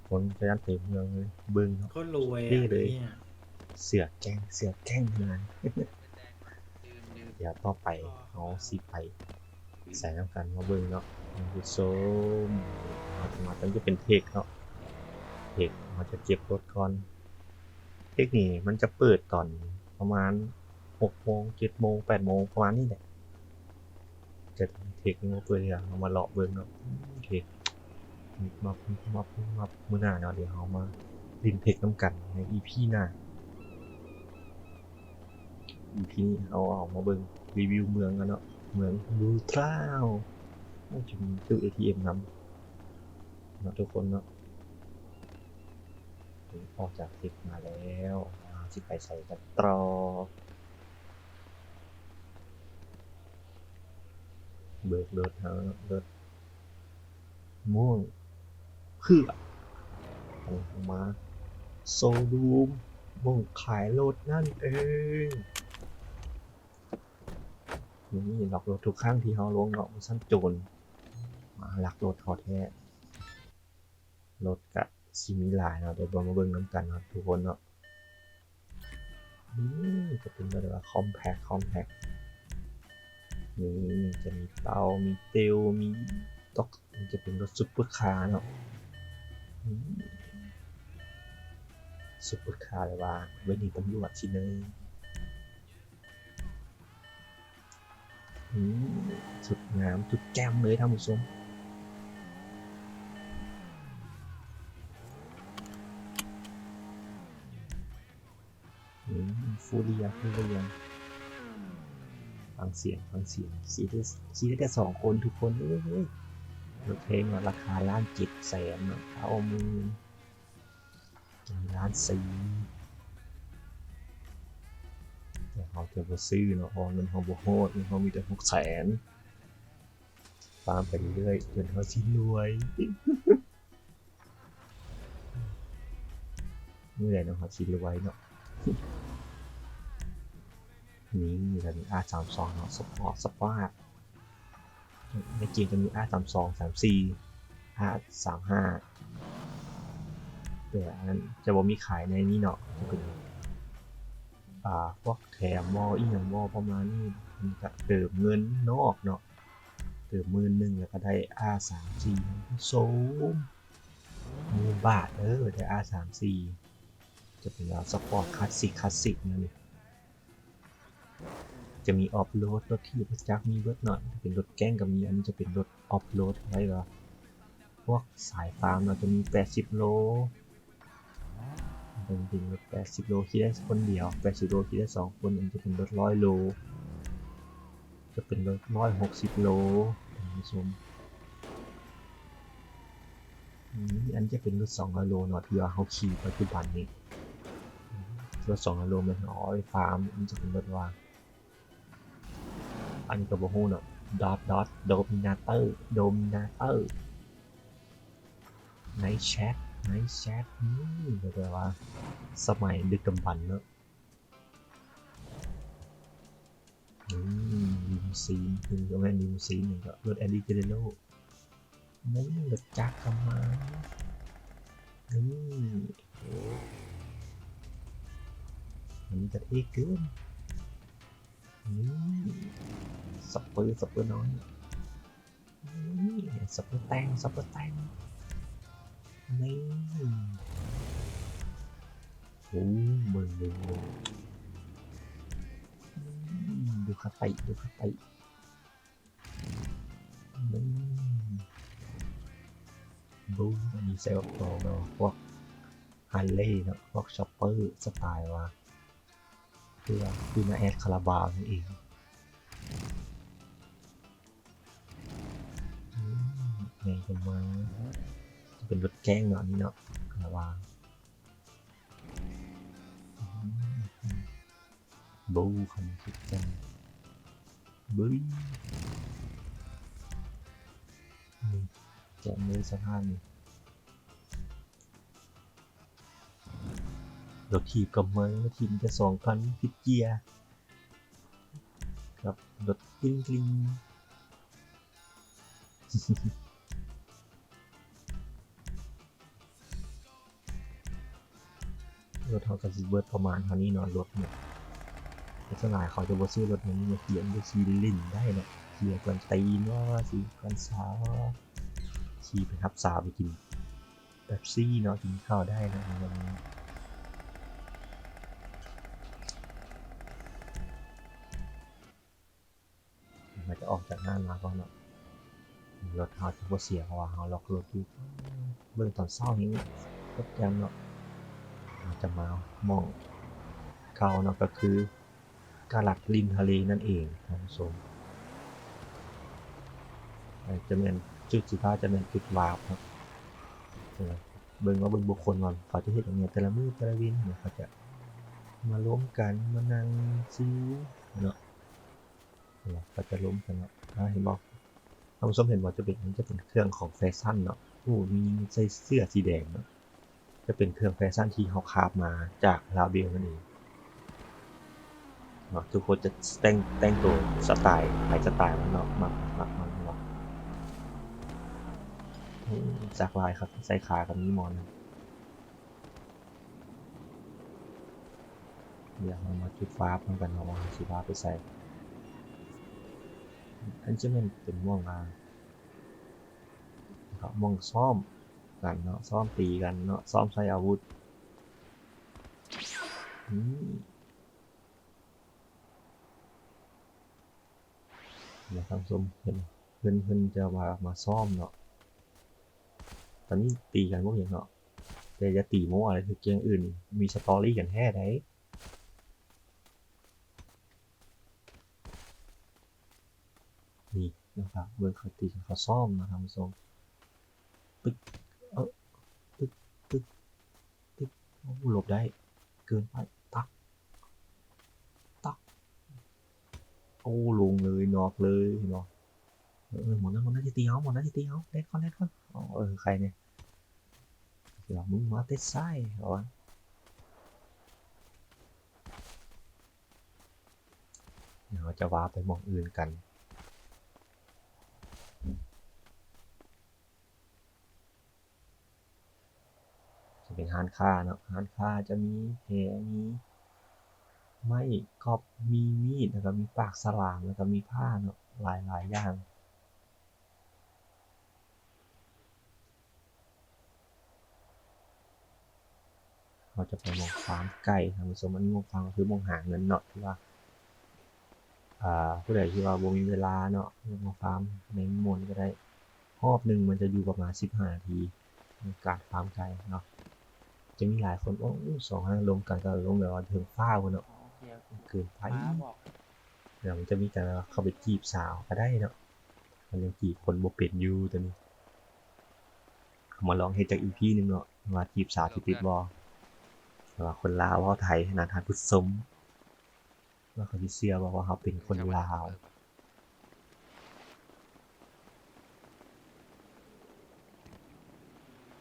ຄົນຈະຍັງເຕັມເມືອງເລີຍ ເບິ່ງເນາະ ໂຄດລວຍ ເທ່ເລີຍ ເສືອແກ້ງ ເສືອແກ້ງເທົ່ານັ້ນ. ດຽວຕໍ່ໄປເຮົາຊິໄປໃສນຳກັນ ມາເບິ່ງເນາະທ່ານຜູ້ຊົມ. ເຮົາຈະມາ ຕົວນີ້ຈະເປັນເທັກເນາະ ເທັກ ເຮົາຈະເກັບລົດກ່ອນ. ເທັກນີ້ມັນຈະເປີດຕອນປະມານຫົກໂມງ ເຈັດໂມງ ແປດໂມງ ປະມານນີ້ແຫຼະ. ຈະເທັກຍັງບໍ່ເປີດເທື່ອ ເຮົາມາເລາະເບິ່ງເນາະ. ເທັກ ມິບມັບ ມິບມັບ ມິບມັບ. ມື້ໜ້າເນາະ ດຽວເຮົາມາຫຼິ້ນເທັກນຳກັນໃນອີພີໜ້າ. ອີພີນີ້ເຮົາເອົາມາເບິ່ງຣີວິວເມືອງກັນເນາະ ເມືອງບລູທາວ. ໂອ້ ຈະມີຕູ້ເອທີເອັມນຳເນາະ ທຸກຄົນເນາະ. ອອກຈາກເທັກມາແລ້ວ ເຮົາຊິໄປໃສກັນຕໍ່? ເບີກລົດເຮົາເນາະ ລົດມ່ວງເຜືອກ ເຮົາມາໂຊຣູມ ໝ່ອງຂາຍລົດນັ້ນເອງ. ນີ້ລັອກລົດ ທຸກຄັ້ງທີ່ເຮົາລົງເນາະ ວ່າຊັ້ນ ໂຈນມາລັກລົດເຮົາແທ້. ລົດກະຊິມີຫຼາຍເນາະ ດຽວເຮົາມາເບິ່ງນຳກັນເນາະ ທຸກຄົນເນາະ. ນີ້ຈະເປັນແບບວ່າຄອມແພັກ ຄອມແພັກ. ນີ້ຈະມີເຕົາ ມີເຕວ ມີຕອກ ນີ້ຈະເປັນລົດຊຸບເປີຄາເນາະ. ນີ້ຊຸບເປີຄາ ຫຼືວ່າໄວ້ໜີຕຳຫຼວດຊິເນີ. ອືມ ສຸດງາມ ສຸດແຈ່ມເລີຍທ່ານຜູ້ຊົມ. ອືມ ຟູເລຍ ຟູເລຍ. ຟັງສຽງ ຟັງສຽງ. ຂີ່ໄດ້ ຂີ່ໄດ້ແຕ່ສອງຄົນທຸກຄົນເອີຍ. ລົດແພງເນາະ ລາຄາລ້ານເຈັດແສນເນາະ ເກົ້າໝື່ນ. ລ້ານສີ່ ແຕ່ເຮົາຈະບໍ່ຊື້ເນາະ ເພາະວ່າເງິນເຮົາບໍ່ຮອດ ເງິນເຮົາມີແຕ່ຫົກແສນ. ຟາມໄປເລື້ອຍໆ ຈົນເຮົາຊິລວຍ. ມື້ໃດເນາະ ເຮົາຊິລວຍເນາະ. ນີ້ກໍມີ ອາ ສາມສອງເນາະ ສະປອດ ສະປາດ ໃນເກມຈະມີ ອາ ສາມສອງ ສາມສີ່ ອາ ສາມຫ້າ ແຕ່ອັນນັ້ນຈະບໍ່ມີຂາຍໃນນີ້ເນາະ ຈະເປັນ ອ່າ ພວກແຖມບໍ ອີ່ຫຍັງບໍ ປະມານນີ້ ມັນກະເຕີມເງິນນອກເນາະ ເຕີມໝື່ນໜຶ່ງ ແລ້ວກໍໄດ້ ອາ ສາມສີ່ ໂຊມ ໝື່ນບາດເດີ ໄດ້ ອາ ສາມສີ່ ຈະເປັນແນວສະປອດ ຄລາສສິກ ຄລາສສິກແນວນີ້. ຈະມີອອບໂຫຼດ ລົດຖີບ ລົດຈັກ ມີເບິດເນາະ ເປັນລົດແກ້ງກໍມີ ອັນນີ້ຈະເປັນລົດອອບໂຫຼດ ໄດ້ວ່າພວກສາຍຟາມເນາະ ຈະມີແປດສິບໂລ ເປັນ ເປັນລົດແປດສິບໂລ ຂີ່ໄດ້ຄົນດຽວ ແປດສິບໂລ ຂີ່ໄດ້ສອງຄົນ ອັນນີ້ຈະເປັນລົດຮ້ອຍໂລ ຈະເປັນລົດຮ້ອຍຫົກສິບໂລ ທ່ານຜູ້ຊົມ. ອືມ ອັນນີ້ຈະເປັນລົດສອງຮ້ອຍໂລເນາະ ທີ່ວ່າເຮົາຂີ່ປັດຈຸບັນນີ້ ລົດສອງຮ້ອຍໂລແມ່ນເອົາໄວ້ຟາມ ມັນຈະເປັນລົດວ່າ ອັນນີ້ກໍບໍ່ຮູ້ເນາະ ດອດ ດອດ ໂດມິນາເຕີ ໂດມິນາເຕີ ໄນແຊັດ ໄນແຊັດ ອືມ ກໍແປວ່າສະໄໝດຶກດຳບັນເນາະ. ອືມ ລິມູຊີນ ຄືບໍ່ແມ່ນລິມູຊີນ ນີ້ກໍລົດແອດດີເຈເຣໂລ ນີ້ລົດຈັກກໍມາ ນີ້ ອັນນີ້ກໍເທ່ເກີນ ນີ້ ຊັບເປີ ຊັບເປີນ້ອຍ ນີ້ ຊັບເປີແຕ່ງ ຊັບເປີແຕ່ງ ນີ້ ໂອ້ ເບິ່ງ ເບິ່ງ ເບິ່ງ ອືມ ດູຄາຕິ ດູຄາຕິ ນີ້ ບູມ ອັນນີ້ໃສ່ອອກໂຕເນາະ ພວກຮາເລເນາະ ພວກຊັອບເປີສະໄຕລ໌ວ່າ ຄືວ່າ ຄືມາແອດຄາລາບາວນັ້ນເອງ. ອືມ ໃຫຍ່ຂຶ້ນມາ ຈະເປັນລົດແກ້ງເນາະ ອັນນີ້ເນາະ ຄາລາບາວ. ອືມ ບູ ຄັນຄິດຈັງ ບຶ້ຍ ນີ້ ແກະມືສະພາບນີ້ ລົດຖີບກັບມາ ຖີບແຕ່ສອງຄັນ ຜິດເກຍ ກັບລົດກລິ້ງໆ. ລົດເຮົາກໍຊິເບິດປະມານເທົ່ານີ້ເນາະ ລົດນີ້ ແຕ່ສ່ວນຫຼາຍເຂົາຈະບໍ່ຊື້ລົດແນວນີ້ມາຂີ່ ມັນຊິຫຼິ້ນໄດ້ເນາະ ຂີ່ກວນຕີນວ່າຊິກວນສາວ ຂີ່ໄປຮັບສາວໄປກິນເປັບຊີເນາະ ກິນເຂົ້າໄດ້ເນາະ. ເຮົາຈະອອກຈາກຮ້ານມາກ່ອນເນາະ ລົດເຮົາຈະບໍ່ເສຍ ເພາະວ່າເຮົາລັອກລົດຢູ່. ເບິ່ງຕອນເຊົ້າແຮງໂຄດແຈ່ມເນາະ. ເຮົາຈະມາໝ່ອງເກົ່າເນາະ ກໍຄືກາລັດລິມທະເລນັ້ນເອງທ່ານຜູ້ຊົມ. ຈະແມ່ນ ຈຸດສຸດທ້າຍຈະແມ່ນຈຸດວາບເນາະ. ເບິ່ງວ່າເບິ່ງບຸກຄົນວ່າເຂົາຈະເຮັດຫຍັງແດ່ ແຕ່ລະມື້ແຕ່ລະເວັນເນາະ ເຂົາຈະມາລົມກັນ ມານັ່ງຊິວເນາະ. ເຂົາຈະລົມກັນເນາະ. ອາ ເຫັນບໍ່ ທ່ານຜູ້ຊົມເຫັນບໍ່? ຈະເປັນ ມັນຈະເປັນເຄື່ອງຂອງແຟຊັນເນາະ. ຜູ້ຍິງໃສ່ເສື້ອສີແດງເນາະ ຈະເປັນເຄື່ອງແຟຊັນທີ່ເຮົາຄາບມາຈາກລາເບວນັ້ນເອງເນາະ. ທຸກຄົນຈະແຕ່ງ ແຕ່ງໂຕສະໄຕລ໌ ໃຜສະໄຕລ໌ມັນເນາະ ມັກ ມັກມັນເນາະ. ໂອ້ ສັກຫຼາຍຄັກ ໃສ່ຂາກໍມີໝໍນ. ດຽວເຮົາມາຈຸດວາບນຳກັນເນາະ ວ່າເຮົາຊິວາບໄປໃສ. ອັນນີ້ຈະແມ່ນເປັນໝ່ອງ ອ່າ ໝ່ອງຊ້ອມກັນເນາະ ຊ້ອມຕີກັນເນາະ ຊ້ອມໃຊ້ອາວຸດ. ອືມ ແລ້ວທ່ານຜູ້ຊົມເຫັນ ເພິ່ນ ເພິ່ນຈະວ່າມາຊ້ອມເນາະ. ຕອນນີ້ຕີກັນບໍ່ເຫັນເນາະ ແຕ່ຢ່າຕີມົ້ວເດ້ ຄືເກມອື່ນນີ້ມີສະຕໍຣີກັນແທ້ໃດ. ນີ້ນະຄັບ ເບິ່ງເຂົາຕີກັນ ເຂົາຊ້ອມນະທ່ານຜູ້ຊົມ. ປຶກ ເອີ ປຶກ ປຶກ ປຶກ ໂອ້ ຫຼົບໄດ້ ເກີນໄປ ຕັກ ຕັກ ໂອ້ ລົງເລີຍ ນອກເລີຍ ເຫັນບໍ່? ເອີ ໝໍນັ້ນ ໝໍນັ້ນຊິຕີເຮົາ ໝໍນັ້ນຊິຕີເຮົາ ແລ່ນກ່ອນ ແລ່ນກ່ອນ. ເອີ ໃຄແນ່ ດຽວ ມຶງມາແຕ່ໃສວະ? ດຽວເຮົາຈະວາບໄປໝ່ອງອື່ນກັນ. ຈະເປັນຮ້ານຄ້າເນາະ, ຮ້ານຄ້າຈະມີແພ, ມີໄມ້ກອບ, ມີມີດ, ແລ້ວກໍມີປາກສະຫຼາມ, ແລ້ວກໍມີຜ້າເນາະ, ຫຼາຍໆຢ່າງ. ເຮົາຈະໄປໝ່ອງຟາມໄກ່ ທ່ານຜູ້ຊົມ. ອັນນີ້ໝ່ອງຟາມກໍຄືໝ່ອງຫາເງິນເນາະ ທີ່ວ່າ ອ່າ ຜູ້ໃດທີ່ວ່າບໍ່ມີເວລາເນາະ ຢາກມາຟາມໃນໝ່ອງນີ້ກໍໄດ້. ຮອບໜຶ່ງມັນຈະຢູ່ປະມານສິບຫ້ານາທີ ໃນການຟາມໄກ່ເນາະ. ຈະມີຫຼາຍຄົນ ໂອ້ ສອງຄົນລົມກັນກໍລົມແບບວ່າເທິງຟ້າພຸ້ນເນາະ ເກີນໄປ. ແລ້ວມັນຈະມີການເຂົ້າໄປຈີບສາວກໍໄດ້ເນາະ, ມັນຍັງຈີບຄົນບໍ່ເປັນຢູ່ຕົວນີ້. ເຮົາມາລອງເຮັດຈັກອີພີໜຶ່ງເນາະ ວ່າຈີບສາວຊິຕິດບໍ່. ແຕ່ວ່າຄົນລາວເວົ້າໄທຫັ້ນນະ ທ່ານຜູ້ຊົມ, ວ່າເຂົາຊິເຊື່ອບໍ່ວ່າເຮົາເປັນຄົນລາວ.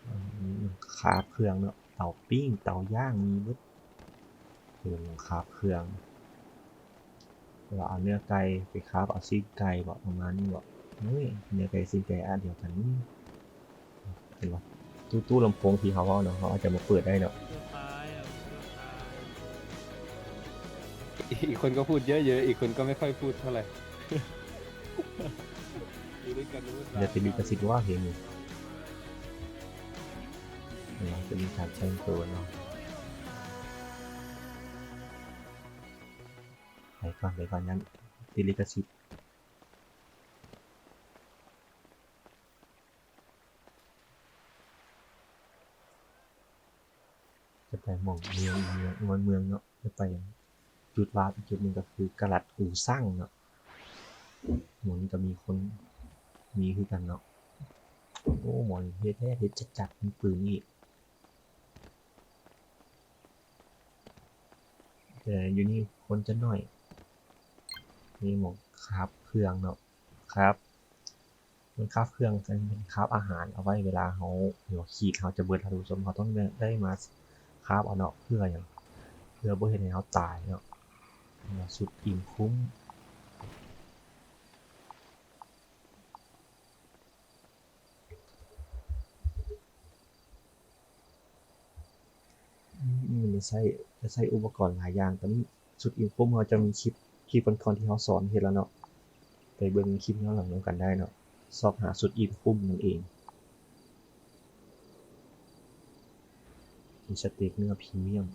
ອືມ ຄາບເຄື່ອງເນາະ, ເຕົາປີ້ງ ເຕົາຍ່າງ ມີເບິດ. ເປັນຄາບເຄື່ອງ ວ່າເອົາເນື້ອໄກ່ໄປຄາບ ເອົາຊີ້ນໄກ່ບໍ ປະມານນີ້ບໍ. ເອີຍ ເນື້ອໄກ່ຊີ້ນໄກ່ອັນດຽວກັນ. ເຫັນບໍ່? ຕູ້ ຕູ້ລຳໂພງທີ່ເຮົາເວົ້າເນາະ ເຮົາອາດຈະມາເປີດໄດ້ເນາະ. อีกคนก็พูดเยอะๆ อีกคนก็ไม่ค่อยพูดเท่าไหร่. ຢ່າຕິດລິຂະສິດວ່າເພງນີ້. ເອີ ຈະມີການແຕ່ງໂຕເນາະ. ໄປກ່ອນ ໄປກ່ອນ ຢ້ານຕິດລິຂະສິດ. ຈະໄປໝ່ອງເມືອງ ເມືອງ ເມືອງເນາະ, ຈະໄປຈຸດວາບອີກຈຸດໜຶ່ງກໍຄືກະລັດອູຊັງເນາະ. ໝ່ອງນີ້ກໍມີຄົນ ມີຄືກັນເນາະ. ໂອ້ ໝ່ອງນີ້ເຮັດແທ້ ເຮັດຈັດໆ ມີປືນອີກ. ແຕ່ຢູ່ນີ້ຄົນຈະໜ້ອຍ. ມີໝ່ອງຄາບເຄື່ອງເນາະ, ຄາບ ມັນຄາບເຄື່ອງ ອັນນີ້ແມ່ນຄາບອາຫານ ເອົາໄວ້ເວລາເຮົາ ຫຼືວ່າຂີດເຮົາຈະເບິດ ທ່ານຜູ້ຊົມ, ເຮົາຕ້ອງໄດ້ ໄດ້ມາຄາບເອົາເນາະ. ເພື່ອຫຍັງ? ເພື່ອບໍ່ເຮັດໃຫ້ເຮົາຕາຍເນາະ, ເພື່ອສຸດອີ່ມຄຸ້ມ. ອືມ ມັນຈະໃຊ້ ຈະໃຊ້ອຸປະກອນຫຼາຍຢ່າງ. ຕອນນີ້ສຸດອີ່ມຄຸ້ມ ເຮົາຈະມີຄລິບ ຄລິບກ່ອນໆທີ່ເຮົາສອນເຮັດແລ້ວເນາະ, ໄປເບິ່ງຄລິບຍ້ອນຫຼັງນຳກັນໄດ້ເນາະ, ຊອກຫາສຸດອີ່ມຄຸ້ມນັ້ນເອງ. ມີສະເຕັກເນື້ອພຣີມຽມ.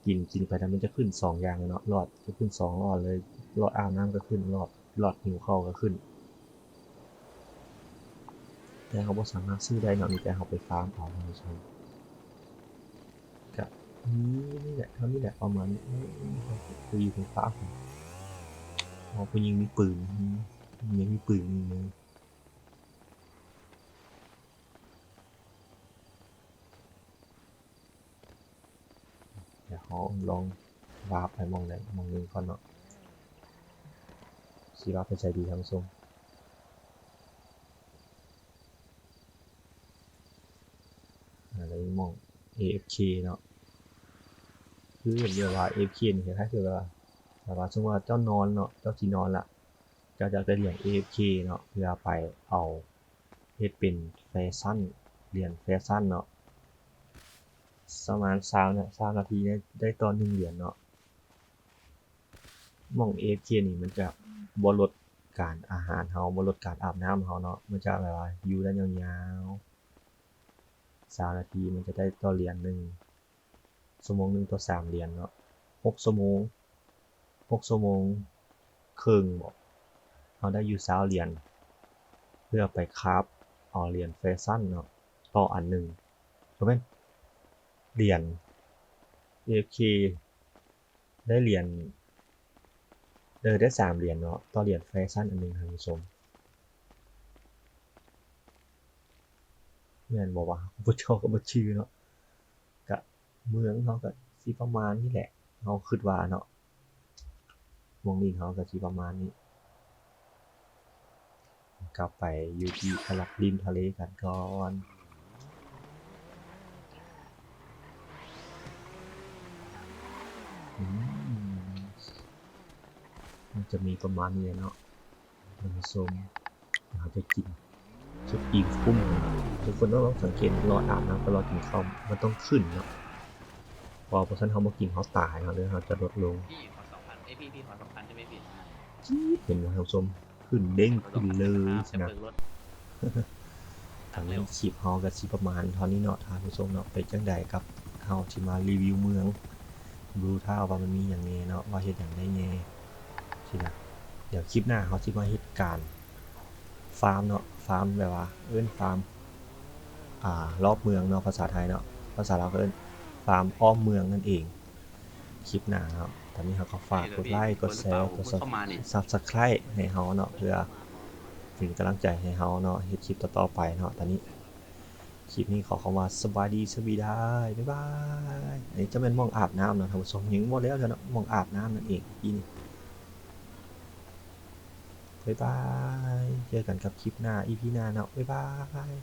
ກິນ ກິນໄປແລ້ວມັນຈະຂຶ້ນສອງຢ່າງເນາະ, ຫຼອດຈະຂຶ້ນສອງຫຼອດເລີຍ, ຫຼອດອາບນ້ຳກໍຂຶ້ນ, ຫຼອດ ຫຼອດຫິວເຂົ້າກໍຂຶ້ນ. ແຕ່ເຮົາບໍ່ສາມາດຊື້ໄດ້ເນາະ, ມີແຕ່ເຮົາໄປຟາມເອົາເນາະ. ກະມີນີ້ແຫຼະ ເທົ່ານີ້ແຫຼະ ປະມານນີ້. ໂອ້ ຄືຢູ່ເທິງຟ້າ. ອໍ ຜູ້ຍິງມີປືນ, ຜູ້ຍິງມີປືນ. ດຽວເຮົາລອງວາບໄປໝ່ອງໃດໝ່ອງໜຶ່ງກ່ອນເນາະ. ຊິວາບໄປໃສດີທ່ານຜູ້ຊົມ? ອາ ໄດ້ໝ່ອງ ເອເອັຟເຄ ເນາະ. ຄືແບບວ່າ ເອເອັຟເຄ ນີ້ຄ້າຍໆຄືແບບວ່າ ແບບວ່າສົມມຸດວ່າເຈົ້ານອນເນາະ, ເຈົ້າຊິນອນລະ ເຈົ້າຈະໄດ້ຫຼຽນ ເອເອັຟເຄ ເນາະ ເພື່ອໄປເອົາ ເຮັດເປັນແຟຊັນ, ຫຼຽນແຟຊັນເນາະ. ປະມານຊາວນະ ຊາວນາທີໄດ້ ໄດ້ຕໍ່ໜຶ່ງຫຼຽນເນາະ. ໝ່ອງ ເອເອັຟເຄ ນີ້ມັນຈະບໍ່ລົດການອາຫານເຮົາ, ບໍ່ລົດການອາບນ້ຳເຮົາເນາະ, ມັນຈະແບບວ່າຢູ່ໄດ້ຍາວໆ. ຊາວນາທີມັນຈະໄດ້ຕໍ່ຫຼຽນໜຶ່ງ, ຊົ່ວໂມງໜຶ່ງຕໍ່ສາມຫຼຽນເນາະ. ຫົກຊົ່ວໂມງ ຫົກຊົ່ວໂມງເຄິ່ງບໍ ເຮົາໄດ້ຢູ່ຊາວຫຼຽນ ເພື່ອໄປຄາບເອົາຫຼຽນແຟຊັນເນາະ ຕໍ່ອັນໜຶ່ງ. ບໍ່ແມ່ນ ຫຼຽນ ເອເອັຟເຄ ໄດ້ຫຼຽນ ເອີ ໄດ້ສາມຫຼຽນເນາະ ຕໍ່ຫຼຽນແຟຊັນອັນໜຶ່ງ ທ່ານຜູ້ຊົມ. ແມ່ນບໍ່ວະ? ບໍ່ເຈົ້າກໍບໍ່ຈື່ເນາະ. ກະເມືອງເຮົາກະຊິປະມານນີ້ແຫຼະ ເຮົາຄິດວ່າເນາະ. ໝ່ອງຫຼິ້ນເຮົາກະຊິປະມານນີ້. ກັບໄປຢູ່ທີ່ຕະຫຼາດລິມທະເລກັນກ່ອນ. ອືມ ມັນຈະມີປະມານນີ້ແຫຼະເນາະທ່ານຜູ້ຊົມ. ເຮົາຈະກິນຈົນອີ່ມກຸ້ມ. ທຸກຄົນຕ້ອງລອງສັງເກດ ຫຼອດອາບນ້ຳກັບຫຼອດກິນເຂົ້າ ມັນຕ້ອງຂຶ້ນເນາະ, ເພາະວ່າບໍ່ຊັ້ນເຮົາບໍ່ກິນ ເຮົາຕາຍເນາະ ຫຼືເຮົາຈະລົດລົງ. ພີ່ຂໍສອງພັນ ເອີຍ ພີ່ ພີ່ຂໍສອງພັນໄດ້ໄໝພີ່? ຈີດ ເຫັນບໍ່ທ່ານຜູ້ຊົມ? ຂຶ້ນເດ້ງຂຶ້ນເລີຍຊີ້ນະ. ອັນນີ້ຄລິບເຮົາກໍຊິປະມານເທົ່ານີ້ເນາະທ່ານຜູ້ຊົມເນາະ. ເປັນຈັ່ງໃດກັບເຮົາທີ່ມາຣີວິວເມືອງບລູທາວ ວ່າມັນມີຫຍັງແດ່ເນາະ, ວ່າເຮັດຫຍັງໄດ້ແດ່ຊີ້ນະ. ດຽວຄລິບໜ້າເຮົາຊິມາເຮັດການຟາມເນາະ, ຟາມແບບວ່າເອີ້ນຟາມ ອ່າ ລອບເມືອງເນາະ ພາສາໄທເນາະ, ພາສາລາວກໍເອີ້ນຟາມອ້ອມເມືອງນັ້ນເອງ. ຄລິບໜ້າເນາະ. ຕອນນີ້ເຮົາກໍຝາກກົດໄລ ກົດແຊ ກົດຊັບສະໄຄຣບ໌ໃຫ້ເຮົາເນາະ ເພື່ອເປັນກຳລັງໃຈໃຫ້ເຮົາເນາະ ເຮັດຄລິບຕໍ່ໆໄປເນາະ. ຕອນນີ້ຄລິບນີ້ຂໍຄຳວ່າສະບາຍດີ ສະບາຍດີ ບາຍບາຍ. ອັນນີ້ຈະແມ່ນໝ່ອງອາບນ້ຳເນາະທ່ານຜູ້ຊົມ, ຍັງບໍ່ແລ້ວເທື່ອເນາະ, ໝ່ອງອາບນ້ຳນັ້ນເອງ. ບາຍບາຍ ເຈີກັນກັບຄລິບໜ້າ ອີພີໜ້າເນາະ, ບາຍບາຍ.